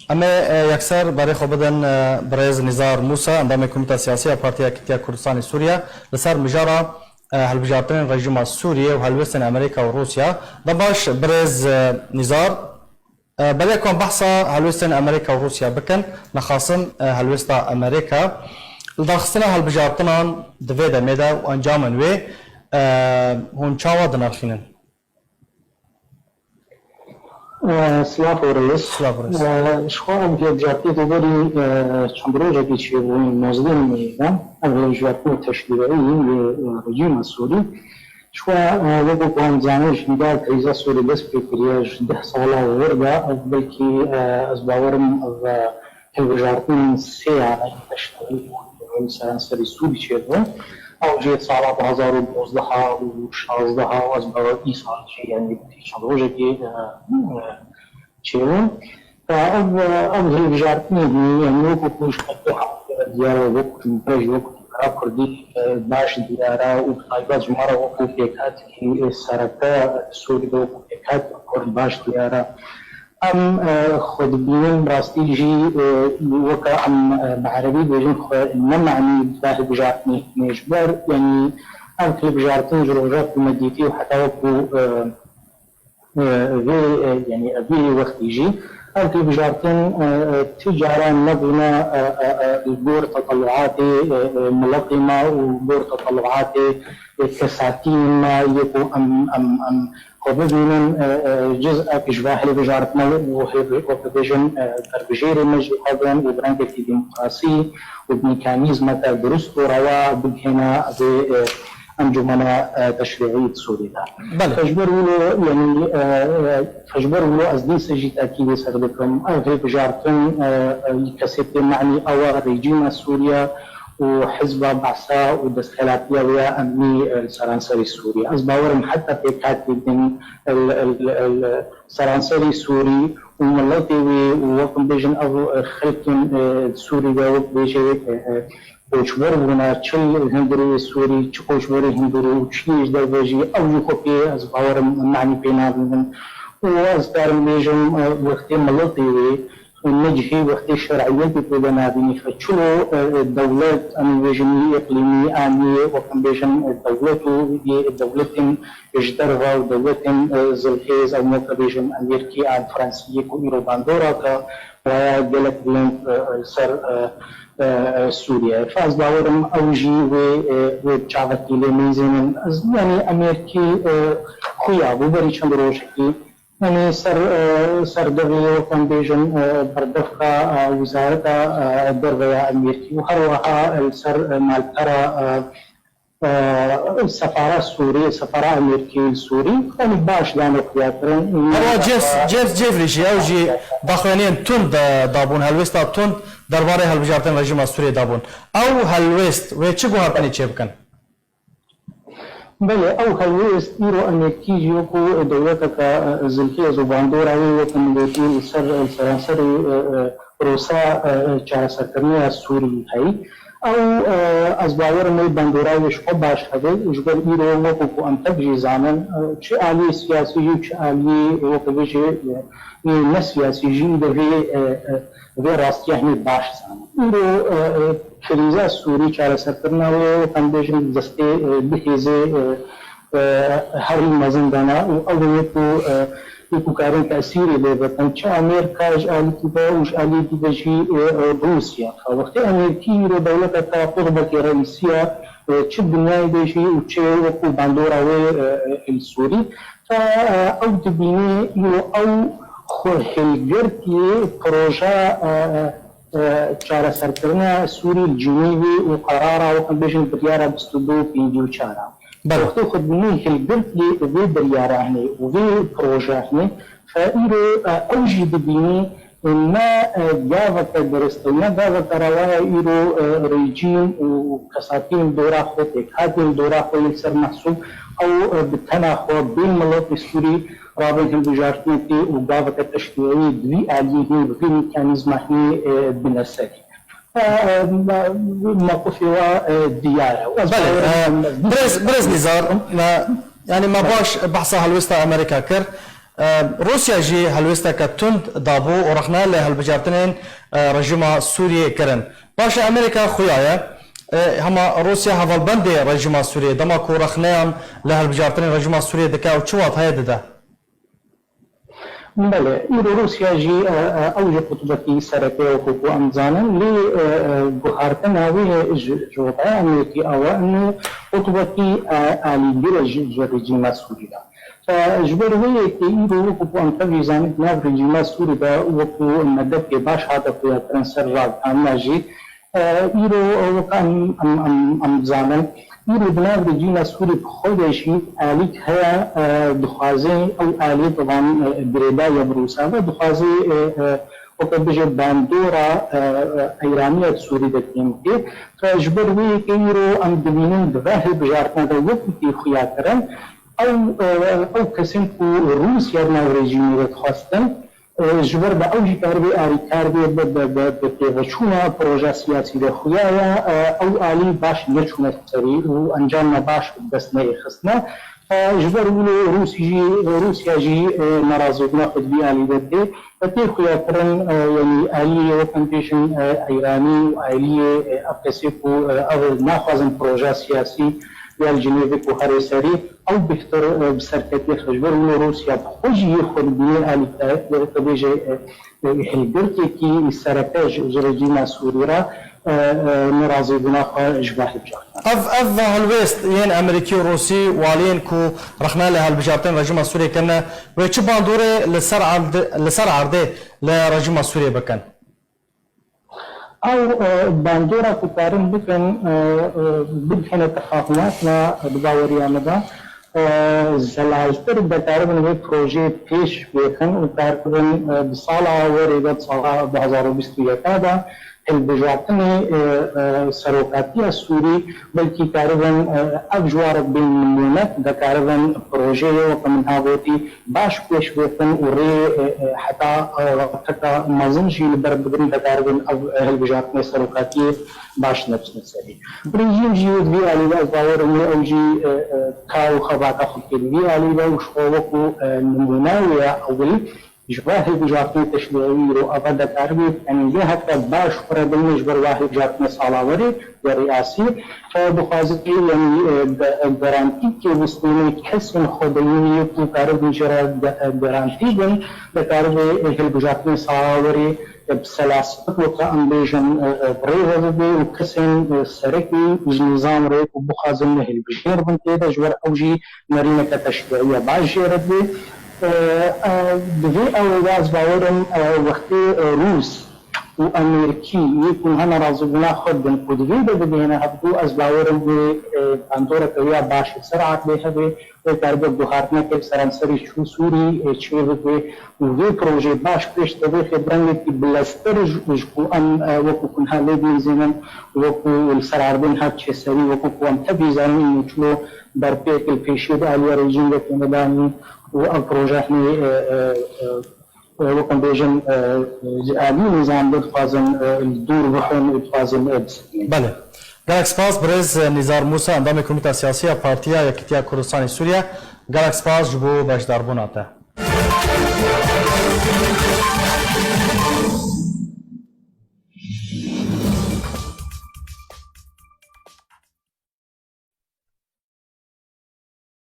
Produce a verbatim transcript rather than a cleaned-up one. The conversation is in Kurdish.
Em ê, e, yekser berê xwe bidin, e, birêz Nîzar Mûsa, endamê Komîta Siyasî ya Partiya Yekîtiya Kurdistanê Sûriye, li ser mijara, e, hilbijartinên rejîma Sûriyê û helwestên Amerîka û Rûsya. Dem baş, birêz, e, Nîzar. E, belê ku em behsa helwestên Amerîka û Rûsya bikin, nexasim, e, helwesta Amerîka. Li daxistina hilbijartinan di vê demê de û encamên wê, e, hûn çawa dinirxînin? Silav û rêz. Silav û rêz. Ji xwe ev hilbijartinê di berî çend rojekî çêbû, nozdeh meyê de, ev hilbijartinê teşdîreyî yê rejîma Sûrî. Ji xwe, wekî ku em dizanin, ji hingê krîza Sûrî dest pê kiriye, ji deh sala wir de, ev belkî, ez bawer im, ev hilbijartinên sêyane yê teşdîreyî li seranserî Sûrî çêbû. Ew jî sala du hazar û dozdeh û şazdeh û ez bawer îsal jî, yanî çend rojekî, e, e, çêbû. Ev, ev hilbijartinê hîn, yanî wekî ku ji xelkê hewce diyar e, wekî ji me re jî, wekî ji me re Kurdî, e, baş diyar e û bi taybet ji me re wekî pêkhatekî, e, sereke Sûrî de wekî pêkhatekî Kurd baş diyar e. Em, e, xwe dibînin, bi rastî jî, e, weke em, e, bi erebî bêjin, xwe ne manî da hilbijartinê hîn e. Ji ber, yanî ev hilbijartin ji roja ku me dîtî û heta wekî, e, e, vê, e, yanî ev vê wextî jî ev hilbijartin, e, e, ti caran nebûne, e, e, e, li gor teteluatê, e, e, miletê me û li gor teteluatê, e, kesatiyên me yê ku em, em, em xwe bibînin, e, e, ciz'ek ji va hilbijartine û hilbi-, wek bibêjin, e, berbijêrê me jî hebin û bi rengekî demokrasî û bi mekanîzmeke dirust û rewa bigihêne vê, e, encûmena, e, teşrî'î di Sûrî de. Belê. Ji ber wilo, yanî, e, e, ji ber wilo ez dîsa jî tekîdê ser dikim, ev hilbijartin, e, e, kesê pê manî ew e rejîma Sûriye û hizba Be'sa û destxelatiya wê ya emnî, e, li seranserê Sûriye. Ez bawer im heta pêkhatî din li, li, li, li seranserê Sûrî û miletê wê û wek em bêjin ev, e, xelkên, e, Sûrî de wek bêjê, e, e, koçber bûne, çi li hundirê Sûrî, çi koçberê hundirê û çi yê ji derve jî, ew jî xwe pê ez bawer im manî pê nabînin. Û ez karim bêjim, e, wextê miletê wê ne cihê wextê şer'iyetê pê de nabînî. Fe çilo, e, e, dewlet, em ê bêjin yê îqlîmî, an yê, wek em bêjin, e, dewlet û yê dewletên ji derve û dewletên, e, zilhêz, ew weke bêjin Amerîkî an Fransî yê ku îro bandoreke waya gelek bilind, e, e, li ser, e, e, e, Sûriye. Fe ez bawer im ew jî wê, e, wê çavekî lê mêzênin. Ez, yanî Amerîkî, e, xuya bû berî çend rojekî. Yanî ser, e, ser devê wek em bêjin, e, berdevka, e, Wizareta, e, Derve ya Amerîkî û her wiha li ser, e, malpera, e, e, sefara Sûrî, sefara Amerîkî li Sûrî, yanî baş dane xuyakirin. Her wiha James, James Jeffrey jî, ew jî daxuyaniyên tund, e, dabûn, helwêsta tund derbarê hilbijartin rejîma Sûriyê dabûn. Ew helwêst wê çi guhertinê çêbikin? Belê, ew helwêst îro Amerîkî jî wekû dewleteke, e, zilhêz û bandora wê weke milêtî li ser, li seranserê, e, e, prosa, e, e, çareserkirina ya Sûrî heyî. Ew, e, ez bawer im wê bandora wê ji xwe baş hebe, ji ber îro wekû ku em tek jî zanin, e, çi aliyê siyasî jî û çi aliyê weke bêjê, e, yê ne siyasî jî de vê, e, e, vê rastiya hinê baş zanin. Îro, e, e, krîza Sûrî, çareserkirina wê, wek em bêjin, di destê, e, du hêzê, e, e, herî mezin de ne û ew ê ku, e, ê ku karin tesîrê lê bikin, çi Amerîka ji alîkî de û ji alîkî de jî, e, e, Rûsya. Wextê Amerîkî îro dewleteke qurbekî reîsî ye, e, çi dinyayê de jî û çi wekû bandora wê, e, e, li Sûrî. Fe, e, ew dibîne îro ew xwe hilgirtiyê proja, e, e, çareserkirina Sûrî li Cinîvê û qerara, wek em bêjin, biryara bîst û du û pêncî û çar a. Belê. Wextê xwe dibîne hilgirtiyê vê biryara hinê û vê proja hinê, fe îro, e, ew jî dibîne ne, e, gaveke dirist e, ne gaveke rewa ye îro, e, rejîm û kesatiyên dora xwe, pêkhatên dora xwe yên ser mehsûb, ew, e, bi tena xwe bê miletê Sûrî rabin hilbijartinekê û gaveke teşkîlî di vî aliyê hîn, bi vî mekanîzma hîn, e, bine serî. E, e, me-, mewqifê wa, e, diyar e. Belê, e, birêz, birêz Nîzar, me, yanî me baş behsa helwêsta Amerîka kir. Rûsya jî helwêsteke tund dabû û rexne li hilbijartinên, e, rejîma Sûriyê kirin. Baş e, Amerîka xuya ye, e, hema Rûsya hevalbendê rejîma Sûriyê, dema ku rexneyan li hilbijartinên rejîma Sûriyê dike û çi wateye dide? Belê, îro Rûsya jî, e, e, ew jî qutbekî sereke ye, wekû ku em dizanin, lê, e, e, guhartina wê ji, ji wetaya Amerîkî ew e, û qutbekî, e, alîgir e ji, ji rejîma Sûrî re. E, ji ber wê yekê îro wekû ku em tevî zanin, di nav rejîma Sûrî de wekû medekê baş hate xuyakirin ser ravdaniya jî, e, îro wek em, em, em, em dizanin, îro di nav rejîma Sûrî bi xwe de jî alîk heye, e, dixwaze ew alî bi van, e, girêdayî ya bi Rûsya ve dixwaze, e, e, weke bije bandora, e, e, eyraniya di Sûrî de kêm bike. E, ji ber wê yekê îro em dibînin di vê hilbijartina de wekî tê xuyakirin, ew, e, ew kesên ku Rûsya di nav rejîmê de dixwestin, e, ji ber be ew jî karibê alîkar bê, bi, bi, bi, bi pêveçûna proja siyasî de xuya ye, e, ew alî baş neçûne serî û encama baş bi dest neyê xistine. E, ji ber wilo Rûsî jî, Rûsya jî, e, nerazîbûna xwe di vî alî de didê. Tê xuyakirin, e, yanî aliyê wek em bêjin, e, Eyranî û aliyê, e, ev kesê ku, e, ev naxwazin proja siyasî ya li Cinêvê ku herê serî, ew bêhtir, e, bi serketiyê xwe ji ber wilo Rûsya bi xwe jî yê xwe dibîne alî te, wek te bêje, e, e, hilgirtêkî sereke ji, ji rejîma Sûrî re, e, e, nerazîbûna xwe ji vê hilbijartina. Ev, ev helwêst yên Amerîkî û Rûsî û aliyên ku rexne li hilbijartinên rejîma Sûriyê kirine, wê çi bandorê li ser erd-, li ser erdê li rejîma Sûriyê bikin? Ew, e, bandora ku karin bikin, e, e, bigihîne tefahumatina, e, di baweriya min de, e, zelaltir dikaribin vê projeyê pêş bêxin û karibin, e, di sala werê de, di sala du hazar û bîst û yek de, hilbijartinê, e, e, serokatiya Sûrî, belkî karibin, e, ev ji warek bên nimûnek, dikaribin projeyê weke min ha gotî baş pêş bêxin û rê, e, e, heta, e, wexteka mezin jî li ber bigrin, dikaribin ev, e, hilbijartinê serokatiyê baş nebistin serî. Rejîm jî di vî alî de ez bawer im ew jî, e, e, ka û xebata xwe dike di vî alî de û ji xwe wekû, e, nimûna wê ya ewil, ji va hilbijartinê teşrî'î îro ava dikaribê tengê heke baş xwe re bimîne ji ber va hilbijartinê sala werê ya riyasî. E, dixwaze, yanî, e, de-, e, garantîkê bistêne kesên xwedayî yê ku karibin jê re de-, e, garantî bin, dikaribê, e, hilbijartinê sala werê, e, bi selaset weke em bêjin, e, e, bi rê ve bibe û kesên, e, serekî ji nîzam re ku bixwazin hilbijêr bin tê de ji wer ew jî nerîneke teşrî'î ya baş jê re dibe. E, e, di vê ewê de ez bawer im, e, wextê, e, Rûs û Amerîkî yê ku niha nerazîbûna xwe didin ku di vê de bigihîne hevdû, ez bawer im wê, e, bandoreke wê ya baş li ser erdê hebe, wê karibe guhartineke li seranserî çû Sûrî, e, çêbibe û vê projeyê baş pêş de bêxe bi rengekî bileztir ji, ji ku em, e, wekû ku niha lê dinizênin, wekû li ser erdê niha diçe serî, wekû ku em tevî zanin û çilo berpêk li pêşiyê di aliya rejîm de têne danîn û ev proje hinê, e, e, e, e, wek em bêjin, e, ji alî nîzam de dixwazin, e, li dûr bixin û dixwazin, e, bisekinin. Belê. Gelek spas birêz Nîzar Mûsa, endamê Komîta Siyasî ya Partiya Yekîtiya Kurdistanê Sûriye. Gelek spas ji bo beşdarbûna te.